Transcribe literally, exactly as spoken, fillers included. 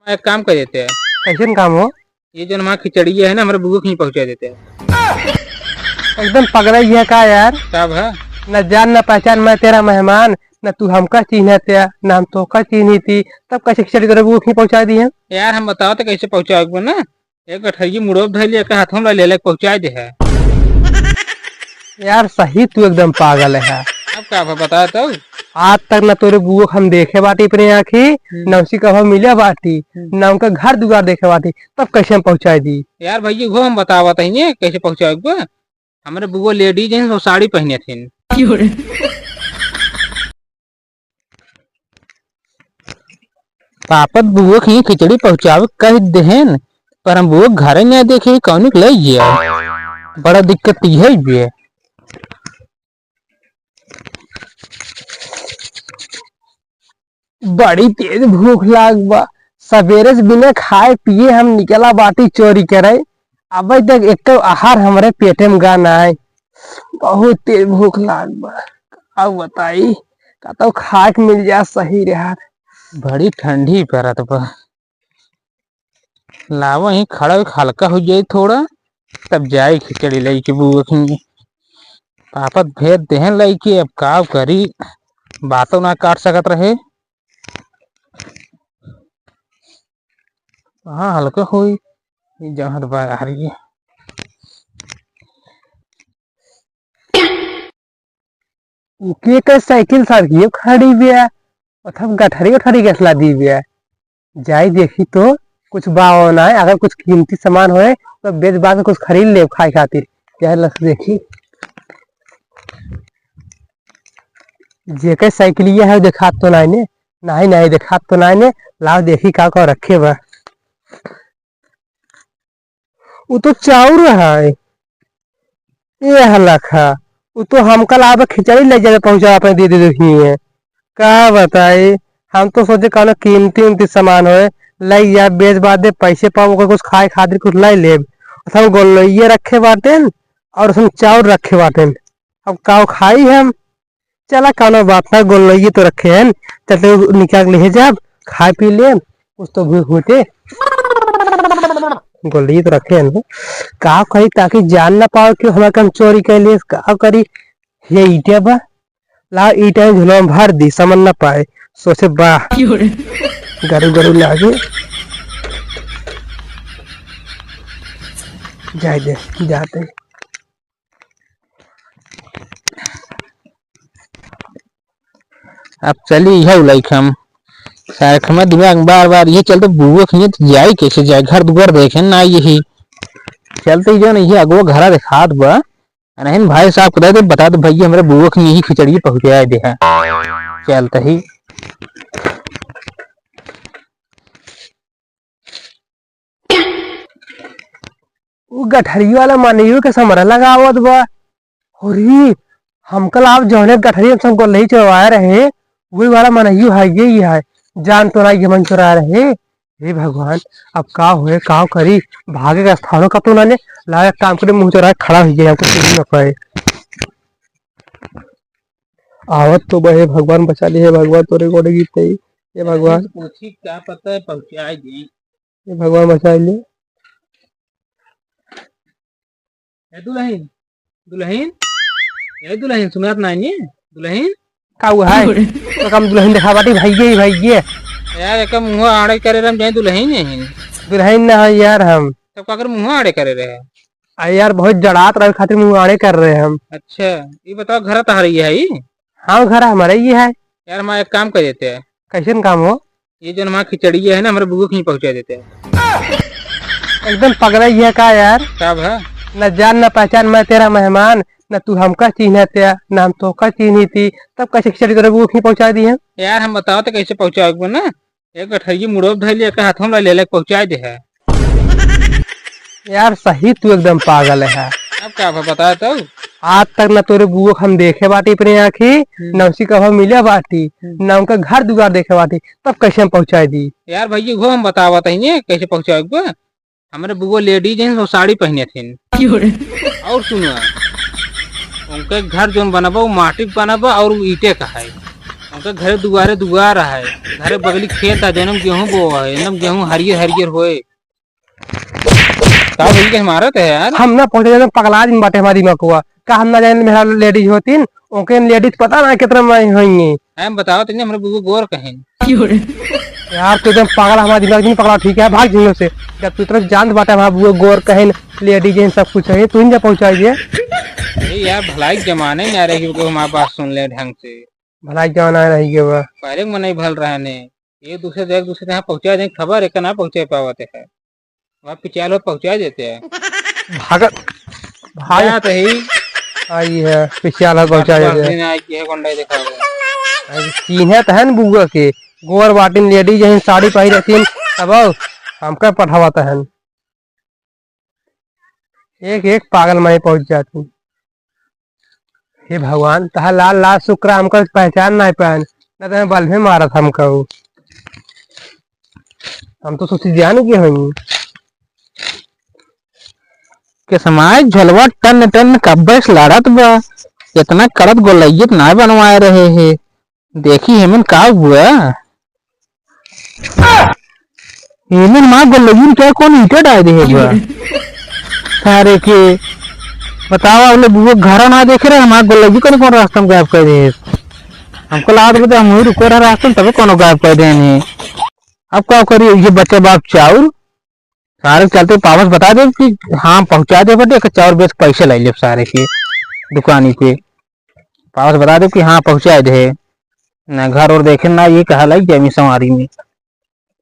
एक काम कर देते हैं। कैसन काम हो? ये जो हमारा खिचड़ी है ना, हमारे बुआ के ही पहुँचा देते हैं। एकदम पगला ही है का यार? का भा? न जान न पहचान, मैं तेरा मेहमान, न तू हमका चीन्हत या, न हम तोका चीन्ही थी, तब कैसे खिचड़ी तोरे बुआ के ही पहुँचा दी है? यार, हम बताओ तो कैसे पहुँचाओ एक बार ना। एक गठरिया मुड़ो धइले, एक हाथ में ले लेके पहुँचा दे है। यार, सही तू एकदम पागल है। अब का भा, बता तो। आज तक ना तोरे बुआ के हम देखे बाटी अपने आँखी, हम्म। ना उसी कभा मिले बाटी, हम्म। ना उनका घर दुआर देखे बाटी, तब कैसे हम पहुँचाई दी? यार भैया, वो हम बतावत ही ने, कैसे पहुँचाए बा। हमरे बुआ ladies हैं, वो साड़ी पहने थे। क्यों रे? पापा त बुआ के ही खिचड़ी पहुँचावे कह देहेन, पर हम बुआ के घरे नहीं देखे, कौन के ले गया? बड़ा दिक्कत तो यही भी है। बड़ी तेज भूख लाग बा। सबेरे से बिना खाए पिए हम निकला बाटी चोरी करे। अबे तक एक आहार हमरे पेटे में गा ना आए। बहुत तेज भूख लाग बा। अब बताई, कतौ खाए के मिल जा सही रहा। बड़ी ठंडी पड़त बा। लावा ही खड़ा होके हल्का हो जाई थोड़ा, तब जाई खिचड़ी लइके बुआ के। पापा भेज देहन लइके, अब का करी, बातों ना काट सकत रहे। कहाँ हल्का होई, ई जहर बा आ रही है। उके के साइकिल सड़किए खड़ी बिया, अथवा गठरी उठरी के असला दी बिया। जाई देखी तो कुछ बाओ ना है, अगर कुछ कीमती सामान होए तो बेच बाच के कुछ खरीद ले खाए खातिर। यह लस देखी, जेके साइकिलिया है देखात तो नाई ने, नाई नाई देखात तो नाई ने, लाओ देखी का का रखे बा। उ तो चाउर है। ए हलक है, उ तो हमका लाभ खिचड़ी ले जाके पहुंचा अपने दे दे रही है। का बताई, हम तो सोचे कौनो कीमती उमती सामान होए, ले जा, बेच बाच दे, पैसे पाओ, ओकर कुछ खाए खातिर कुछ ले लेब। असल गोल्लइये रखे बाटेन और उसमें चाउर रखे बाटेन। अब काव खाई हम? चला, कौनो बात ना, गोल्लइये तो रखे हैं, चलते निकाल के ले जाब, खाए पी लेब, कुछ तो भूख मिटे। गोल्लइये तो रखे हैं, का करी ताकि जान ना पावे कि हमारे काम चोरी कर लिए, का करी? ये ईटे बा, ला ईटे झोला में भर दी, समझ ना पाए, सोचे बा, क्यों रे? गरु गरु लागे, जाए दे, जाते। अब चली इहे उलैक हम। सारे खमा दिमाग में बार बार ये चलते बुआ के हियाँ तो जाई कैसे जाए, घर दुआर देखे ना यही। चलते ही जो ना ये अगुआ घरा देखात बा। नहीं भाई साहब को दे दे, बता दे भैया हमरे बुआ के यही खिचड़ी पहुँचाए दे है। चलते ही। उ गठरी वाला मनइयो के समरा लगावत बा। अरे, हमका लाभ जौने गठरी हम सब गोल्लई चोरवाए रहे, वही वाला मनइयो है, यही है। जान तो नाई हमन चोराए रहे। हे भगवान, अब का होए, का करी? भागे का स्थानो का तो ना ने, लाग काम करे, मुँह चोराए खड़ा हो गया, हमको चोरी न पाए। आवत तो बा, हे भगवान बचा ले, हे भगवान तोरे गोड़े गिरते ही, हे भगवान। पूछी का पता है, पहुँचाए दी। हे भगवान बचा ले। ए दुलहिन, दुलहिन, ए दुलहिन, सुनात नाई नी? दुलहिन? का हुआ है? तो कम दुलहिन देखा बाटी, भइये ही भइये। यार, एक मुँह आड़े करे रहे, जाए दुलहिन यही। दुलहिन ना है यार हम। तब का कर मुँह आड़े करे रहे? आ यार, बहुत जड़ात रहे खातिर मुँह आड़े कर रहे हम। अच्छा, ये बताओ, घर तहार ही है ई? हाँ, घर हमारा ही है। यार, हम एक काम कर देते हैं। कैसन काम हो? ये जो हमारा खिचड़ी है ना, हमारे बुआ के ही पहुँचा देते हैं। एकदम पगला ही है का यार? का भा? न जान न पहचान, मैं तेरा मेहमान, न तू हमका चीन्हत या, न हम तोका चीन्ही थी, तब कैसे खिचड़ी तोरे बुआ के ही पहुँचा दी है? यार, हम बताओ तो कैसे पहुँचाओ एक बार ना। एक गठरी मुड़ो धइले, एक हाथ में ले लेके पहुँचा दे है। यार, सही तू एकदम पागल है। अब का भा, बता तो। आज तक ना तोरे बुआ के हम देखे बाटी अपने आँखी, हम्म। ना उसी कभा मिले बाटी, हम्म। ना उनका घर दुआर देखे बाटी, तब कैसे हम पहुँचाए दी? यार भैया, वो हम बतावत ही ने, कैसे पहुँचाए बा। हमरे बुआ ladies हैं, वो साड़ी पहने थे। क्यों रे? और सुनो, उनके घर जोन बनबा, वो माटी के बनबा और वो ईंटे का है। हमका घरे दुआरे दुआर है, घरे बगली खेत है, जनम गेहूं बोआ है, एकदम गेहूं हरियर हरियर होए। का भइल के मारत है यार? हम ना पहुंचे, एकदम पगला आदमी बाटे हमार दिमाग हुआ। का हम ना जाने मेरा लेडीज होतीन, ओके लेडीज पता ना कितना में होइए। हम बताओ तनी हमरे बुआ गोर कहिन। यार तू एकदम पागल, हमारा दिमाग नहीं पकड़ा, ठीक है, भाग जिंदगी से। जब तू इतना जानत बाटे हमारा बुआ गोर कहिन, लेडीज हैं, सब कुछ है, तू ही जा पहुंचाई दे। अरे यार, भलाई के जमाने में आ रही हो, हमारे बात सुन ले ढंग से। भलाई के जमाना रही गया बा। पहले के मनई भल रहे ने, एक दूसरे से, एक दूसरे से यहाँ पहुँचा दें खबर, एक ना पहुँचा पावत है। वहाँ पिछाल हो पहुँचा देते हैं। भागत, भाग। जात ही। आई है, पिछाल हो पहुँचा बस देते हैं। दिन आई कि है गोंडा देखा हुआ। अरे, चीन्हे तो है न बुआ के, गोर बाटिन लेडीज यही साड़ी पहिरे रहतीन, तब आओ, हमका पठावत है। एक एक पागल माई पहुँच जाती। हे भगवान, तहा लाल लाल शुक्र हमका पहचान ना पाएन, ना तो बल्बे मारत हमका उ। हम तो सोची जान के हई। के समाज झलवा टन टन कब्बे से लड़त बा। इतना कड़त गोलैयत ना बनवाए रहे हे। देखी हेमन का हुआ? हेमन माँ गोलैयन क्या कौन ईंटे डाल दे हे बा? सारे के बतावा, बोले बुआ घर ना देखे रहे, हमार गोलैयन कौन कौन रास्ता में गायब कर दे। हमको लागत बता हम वही रुको रहा रास्ता में, तबे कौन गायब कर देने। अब का करी, ये बच्चा बाप चाउर सारे के चलते पावस बता दे कि हाँ पहुँचा दे बटे, एक चाउर बेच पैसे ले ले सारे के दुकानी पे। पावस बता दे कि हाँ पहुँचा दे, ना घर और देखे ना ये कहा लाई जामी संवारी में।